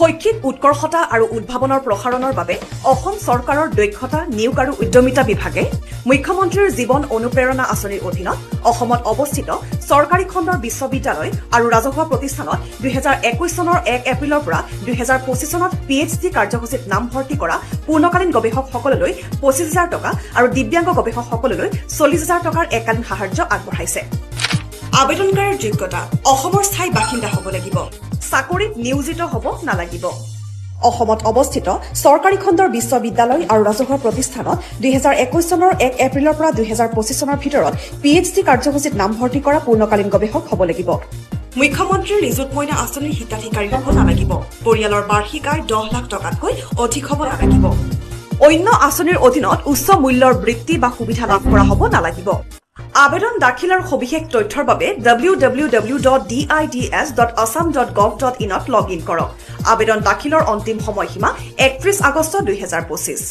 শৈক্ষিক উৎকৰ্ষতা আৰু উদ্ভাৱনৰ প্ৰসাৰণৰ বাবে অসম চৰকাৰৰ দক্ষতা, নিয়োগ আৰু উদ্যমিতা বিভাগে মুখ্যমন্ত্ৰীৰ জীৱন অনুপ্ৰেৰণা আঁচনিৰ অধীনত অসমত অৱস্থিত চৰকাৰী খণ্ডৰ বিশ্ববিদ্যালয় আৰু ৰাজহুৱা প্ৰতিষ্ঠানত 2021 চনৰ 1 এপ্ৰিলৰ পৰা 2025 চনত পি এইচ ডি কাৰ্যসূচীত নামভৰ্তি কৰা পূৰ্ণকালীন গৱেষকসকললৈ 25,000 টকা আৰু দিব্যাংগ গৱেষকসকললৈ 40,000 টকাৰ এককালীন সাহায্য আগবঢ়াইছে। আবেদনকাৰীৰ যোগ্যতা: অসমৰ স্থায়ী বাসিন্দা হ'ব লাগিব। চাকৰিত নিয়োজিত হ'ব নালাগিব। অসমত অৱস্থিত চৰকাৰী খণ্ডৰ বিশ্ববিদ্যালয় আৰু ৰাজহুৱা প্ৰতিষ্ঠানত 2021 চনৰ 1 এপ্ৰিলৰ পৰা 2025 চনৰ ভিতৰত পি এইচ ডি কাৰ্যসূচীত নামভৰ্তি কৰা পূৰ্ণকালীন গৱেষক হ'ব লাগিব। মুখ্যমন্ত্ৰীৰ নিযুত মইনা আঁচনিৰ হিতাধিকাৰী হ'ব নালাগিব। পৰিয়ালৰ বাৰ্ষিক আয় 10 লাখ টকাতকৈ অধিক হ'ব নালাগিব। অন্য আঁচনিৰ অধীনত উচ্চ মূল্যৰ বৃত্তি বা সুবিধা লাভ কৰা হ'ব নালাগিব। আবেদন দাখিল আৰু সবিশেষ তথ্যৰ বাবে www.dids.assam.gov.inত লগ ইন কৰক। আবেদন দাখিলৰ অন্তিম সময়সীমা 31 আগষ্ট 2025।